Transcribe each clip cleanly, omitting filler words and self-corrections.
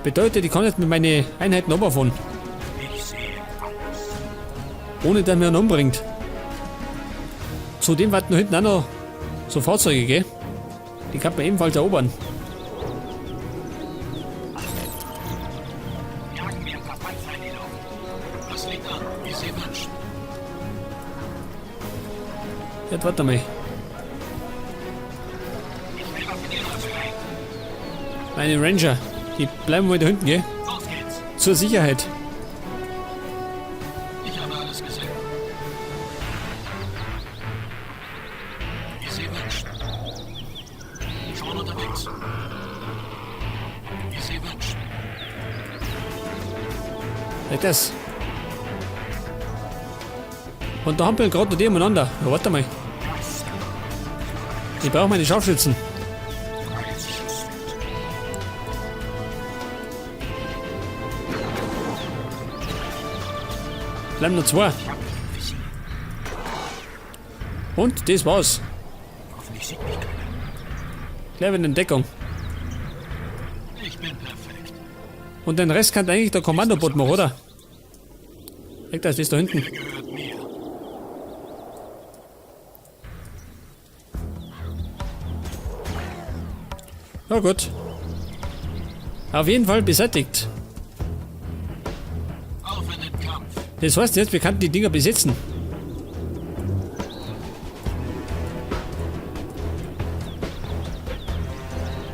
Bedeutet, ich kann jetzt mit meinen Einheiten runterfahren. Ohne dass mir einen umbringt. Zudem warten noch hinten auch noch so Fahrzeuge, gell? Die kann man ebenfalls erobern. Jetzt warte mal. Meine Ranger, die bleiben mal da hinten, gell? Zur Sicherheit. Ich habe alles gesehen. Wie Sie wünschen. Schon unterwegs. Wie Sie wünschen. Nicht das. Und da hampeln gerade noch die umeinander. Ja, warte mal. Ich brauche meine Scharfschützen. Bleiben nur zwei. Und das war's. Hoffentlich sieht mich keiner. Gleich in Deckung. Ich bin perfekt. Und den Rest kann eigentlich der Kommandobot machen, oder? Echt, das ist da hinten. Er gehört mir. Ja gut. Auf jeden Fall beseitigt. Auf in den Kampf. Das heißt jetzt, wir könnten die Dinger besetzen.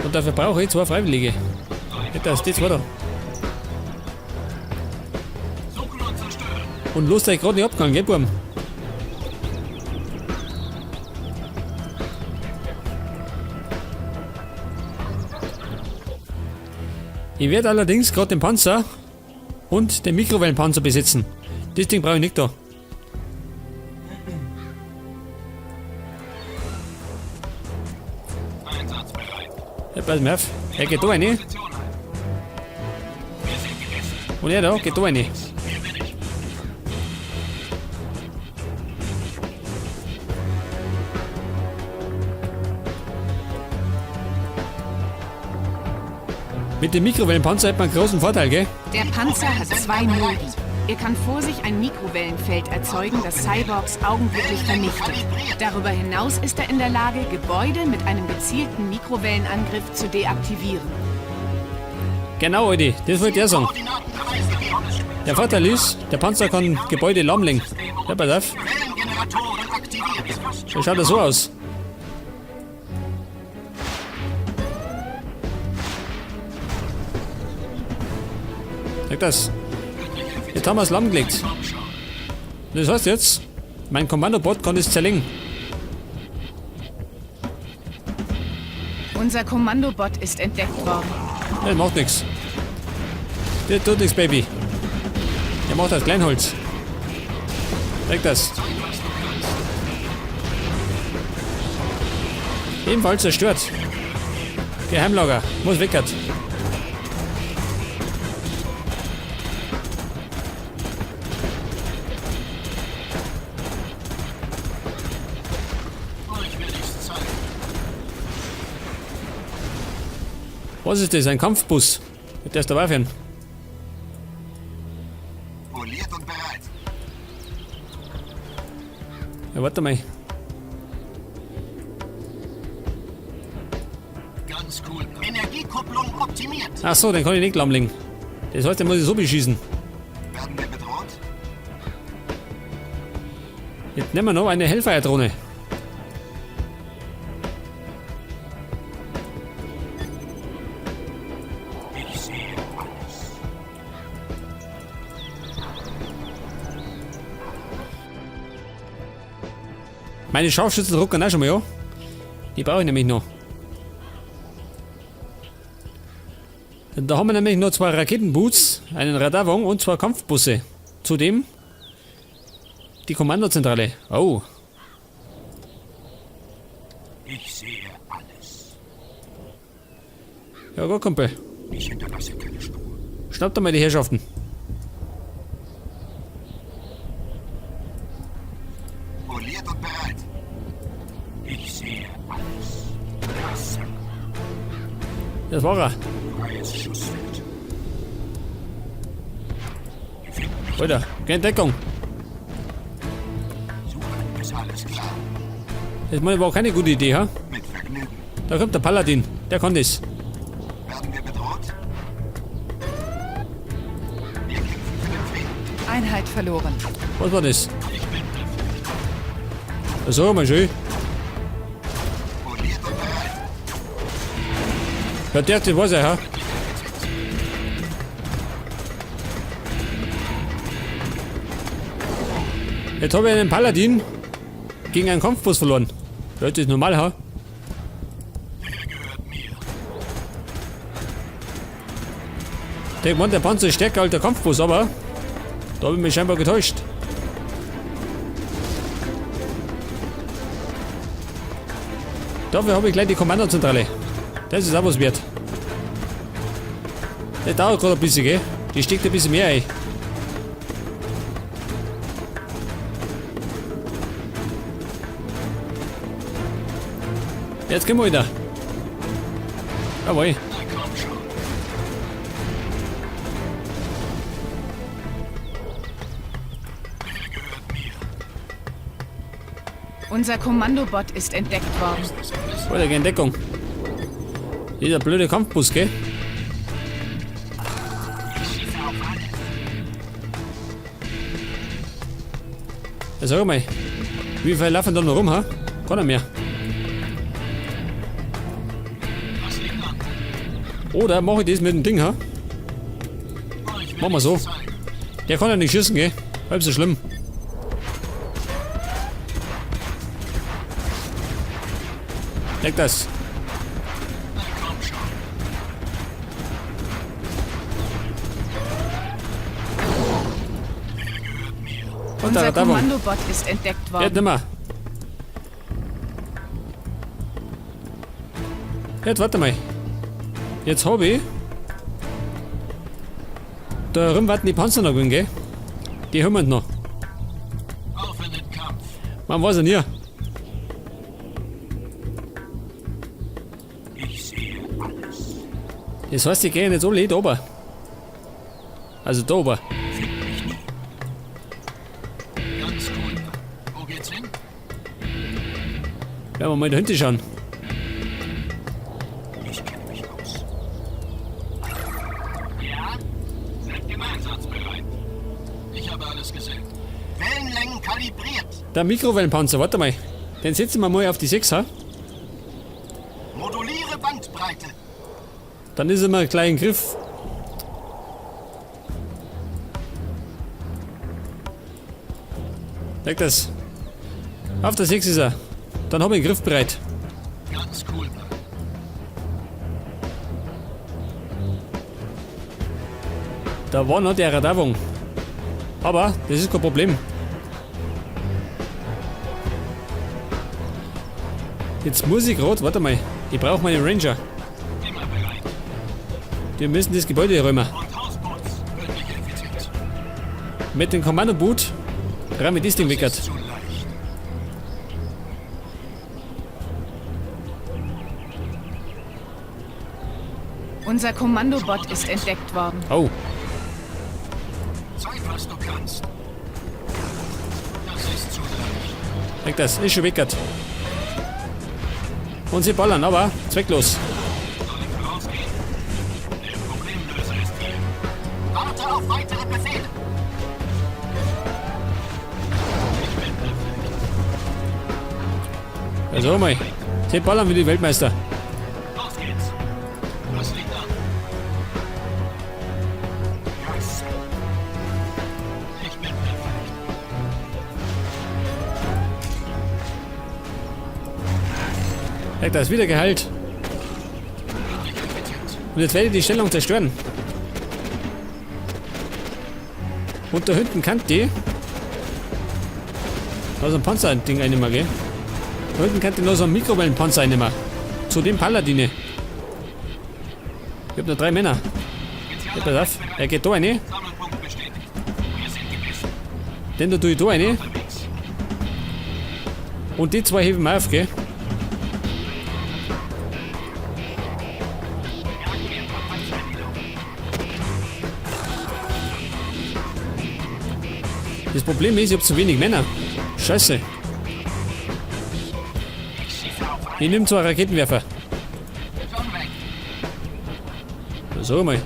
Und dafür brauche ich zwei Freiwillige. Das, das war da. Suchen und zerstören. Und los, euch gerade nicht abgegangen, gell, Burm? Ich werde allerdings gerade den Panzer und den Mikrowellenpanzer besitzen. Das Ding brauche ich nicht da. Einsatzbereit. Ja, pass mal auf. Er geht da rein. Position ein. Wir sind die Besten. Und er da geht da rein. Hier bin ich. Mit dem Mikrowellenpanzer hat man einen großen Vorteil, gell? Der Panzer hat zwei Modi. Er kann vor sich ein Mikrowellenfeld erzeugen, das Cyborgs augenblicklich vernichtet. Darüber hinaus ist er in der Lage, Gebäude mit einem gezielten Mikrowellenangriff zu deaktivieren. Genau, Alti, das wollte ich auch sagen. Der Vorteil ist, der Panzer kann Gebäude lahmlegen. Ja, pass auf. Wellengeneratoren aktiviert. Das schaut ja so aus. Sag das. Jetzt haben wir es lahmgelegt. Das heißt jetzt, mein Kommandobot kann es zerlegen. Unser Kommandobot ist entdeckt worden. Das macht nix. Das tut nix, Baby. Der macht das Kleinholz. Sag das. Ebenfalls zerstört. Geheimlager. Muss weg. Was ist das? Ein Kampfbus? Mit der ist der Waffe. Poliert und bereit. Ja, warte mal. Ganz cool. Energiekupplung optimiert. Ach so, den kann ich nicht lahmlegen. Das heißt, den muss ich so beschießen. Werden wir bedroht? Jetzt nehmen wir noch eine Hellfire-Drohne. Ich sehe alles. Meine Scharfschützen rucken auch schon mal, ja? Die brauche ich nämlich noch. Da haben wir nämlich noch zwei Raketenboots, einen Radarwagen und zwei Kampfbusse. Zudem die Kommandozentrale. Oh. Ich sehe alles. Ja gut, Kumpel. Ich hinterlasse keine Spur. Schnappt einmal die Herrschaften. Poliert und bereit. Ich sehe alles. Das war er. Freies Schussfeld. Alter, geh in Deckung. Ist alles klar. Das war auch keine gute Idee, ha? Mit Vergnügen. Da kommt der Paladin. Der kann das. Werden wir bedroht? Wir kämpfen für den Frieden. Einheit verloren. Was war das? Das sag mal schön. Poliert und bereit. Ja, der, das weiß er, ha? Jetzt habe ich einen Paladin gegen einen Kampfbus verloren. Leute, ist normal, ha? Der meint, der Panzer ist stärker als der Kampfbus, aber da habe ich mich scheinbar getäuscht. Dafür habe ich gleich die Kommandozentrale. Das ist auch was wert. Das dauert gerade ein bisschen, gell? Die steckt ein bisschen mehr ein. Jetzt gehen wir wieder. Jawohl. Na komm schon. Der gehört mir. Unser Kommandobot ist entdeckt worden. Ist das alles? Alter, geh in Deckung. Dieser blöde Kampfbus, gell? Ich schieße auf alles. Ja, sag mal, wie viele laufen da noch rum, ha? Keiner mehr. Was liegt an? Oder mache ich das mit dem Ding, ha? Euch Machen wir so. werde ich's zeigen. Der kann ja nicht schießen, gell? Halb so schlimm. Leck das. Na komm schon. Der gehört mir. Und Unser da, da war. Kommandobot ist entdeckt Jetzt worden. nimmer. Jetzt warte mal. Jetzt hab ich. Da rum warten die Panzer noch, gell? Die haben wir noch. Auf in den Kampf. Man weiß ja nie. Ich sehe alles. Das heißt, die gehen jetzt alle da oben. Also da oben. Find mich nie. Ganz cool. Wo geht's hin? Werden wir mal dahinter schauen. Ich kenne mich aus. Ja? Seid im Einsatz bereit. Ich habe alles gesehen. Wellenlängen kalibriert. Der Mikrowellenpanzer, warte mal. Den setzen wir mal auf die 6, ha? Moduliere Bandbreite. Dann ist er mal gleich im Griff. Leg das. Auf der 6 ist er. Dann hab ich den Griff bereit. Ganz cool bleiben. Da war noch der Radarwagen. Aber das ist kein Problem. Jetzt muss ich grad, warte mal, ich brauche meine Ranger. Immer bereit. Wir müssen das Gebäude räumen. Und Hausputz. Wirklich effizient. Mit dem Kommandoboot räume ich das Ding weg. Ist zu leicht. Unser Kommandobot ist entdeckt worden. Oh, Zeig, was du kannst. Das ist zu leicht. weg das, ist schon weg. Und sie ballern, aber zwecklos. Soll ich vorausgehen? Der Problemlöser ist hier. Warte auf weitere Befehle. Ich bin perfekt. Also mal, sie ballern wie die Weltmeister. Los geht's. Was liegt an? Yes. Ich bin perfekt. Weg das, wieder geheilt. Wirklich effizient. Und jetzt werde ich die Stellung zerstören. Und da hinten kann die. Da ist ein Panzer-Ding einnehmen, gell? Da hinten kann die noch so einen Mikrowellenpanzer einnehmen. Zu dem Paladine. Ich hab noch 3 Männer. Ja, pass auf. Er geht da rein. Sammelpunkt bestätigt. Wir sind gebissen. Den da tue ich da rein. Unterwegs. Und die 2 heben wir auf, gell? Jagen wir ein paar Panzer in die Luft. Das Problem ist, ich hab zu wenig Männer. Scheiße. Ich nehme 2 Raketenwerfer. So mal.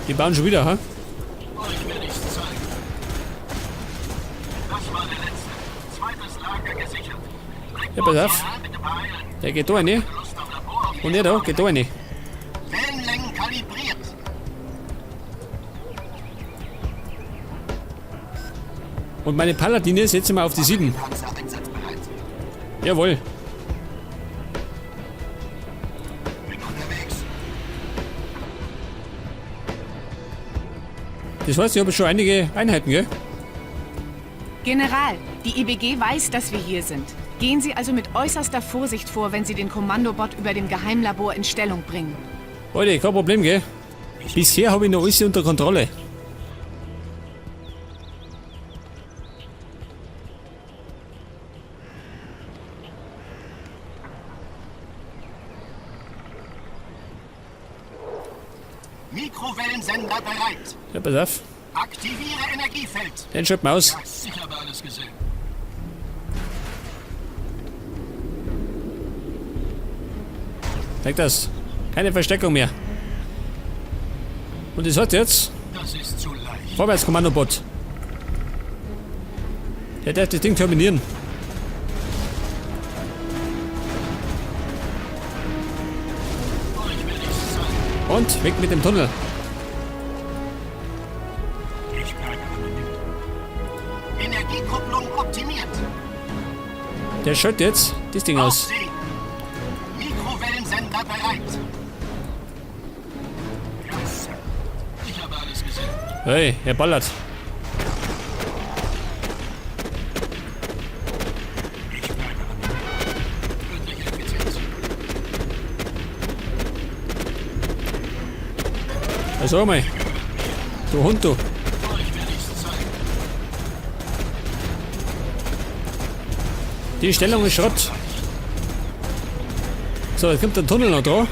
Die bauen schon wieder, ha? Ja, pass auf. Der geht da rein. Und der da geht da rein. Wellenlängen kalibriert. Und meine Paladine setzen wir auf die 7. Jawohl. Das heißt, ich habe schon einige Einheiten, gell? General, die IBG weiß, dass wir hier sind. Gehen Sie also mit äußerster Vorsicht vor, wenn Sie den Kommandobot über dem Geheimlabor in Stellung bringen. Leute, kein Problem, gell? Bisher habe ich noch alles unter Kontrolle. Mikrowellensender bereit. Ja, pass auf. Aktiviere Energiefeld. Den schalten wir aus. Ich habe alles gesehen. Zeig das. Keine Versteckung mehr. Und das hat jetzt? Das ist zu leicht. Vorwärtskommandobot. Der darf das Ding terminieren. Und weg mit dem Tunnel. Ich bleibe anonym. Energiekupplung optimiert. Der schaltet jetzt das Ding aus. Mikrowellensender bereit. Ich habe alles gesehen. Hey, er ballert. Ich bleibe anonym. Tödliche Effizienz. Also mal. Du Hund, du. Euch werde ich's zeigen. Die Stellung ist Schrott. So, jetzt kommt der Tunnel noch dran.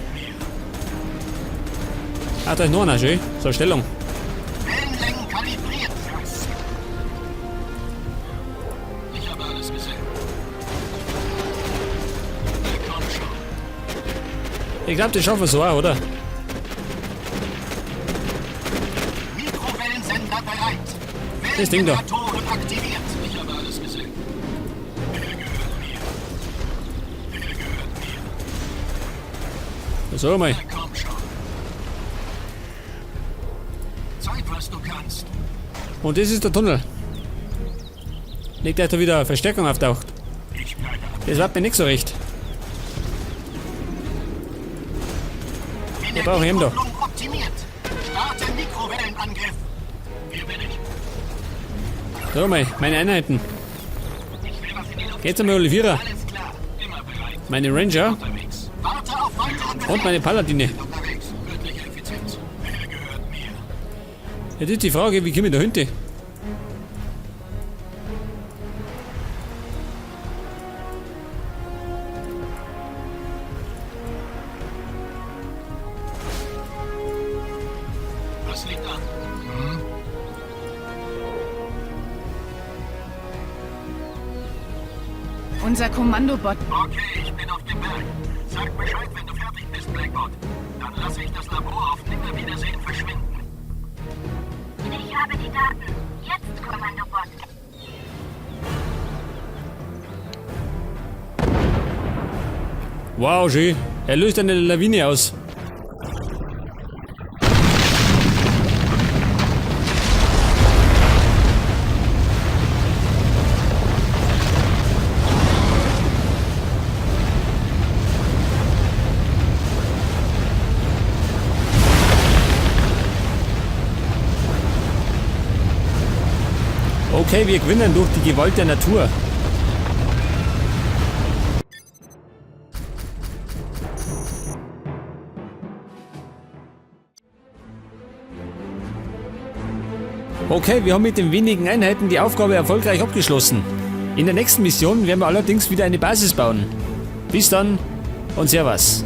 Ah, da ist noch einer, schön. So, Stellung. Wellenlängen kalibriert. Ich habe alles gesehen. Na komm schon. Ich glaub, das schaffen wir so auch, oder? Mikrowellensender bereit. Das Ding da. Wellengeneratoren aktiviert. Ich habe alles gesehen. Der gehört mir. Der gehört mir. So mal. Na komm schon. Zeig, was du kannst. Und das ist der Tunnel. Nicht, dass da wieder Verstärkung auftaucht. Ich bleibe am Das war mir nicht so recht. Wir brauchen ihn da. Energiekupplung optimiert. Starte Mikrowellenangriff. Hier bin ich. So mal, meine Einheiten. Geht's einmal, Olivera. Alles klar. Immer bereit. Meine Ranger Unterwegs. Warte auf weitere Befehle. und meine Paladine. Unterwegs. Göttliche Effizienz. Wer gehört mir? Jetzt ist die Frage, wie komme ich da hinten? Was liegt an? Unser Kommandobot. Okay, ich bin auf dem Berg. Sag Bescheid, wenn du fertig bist, Blackbot. Dann lasse ich das Labor auf Nimmerwiedersehen verschwinden. Ich habe die Daten. Jetzt, Kommandobot. Wow, schön. Er löst eine Lawine aus. Okay, wir gewinnen durch die Gewalt der Natur. Okay, wir haben mit den wenigen Einheiten die Aufgabe erfolgreich abgeschlossen. In der nächsten Mission werden wir allerdings wieder eine Basis bauen. Bis dann und Servus.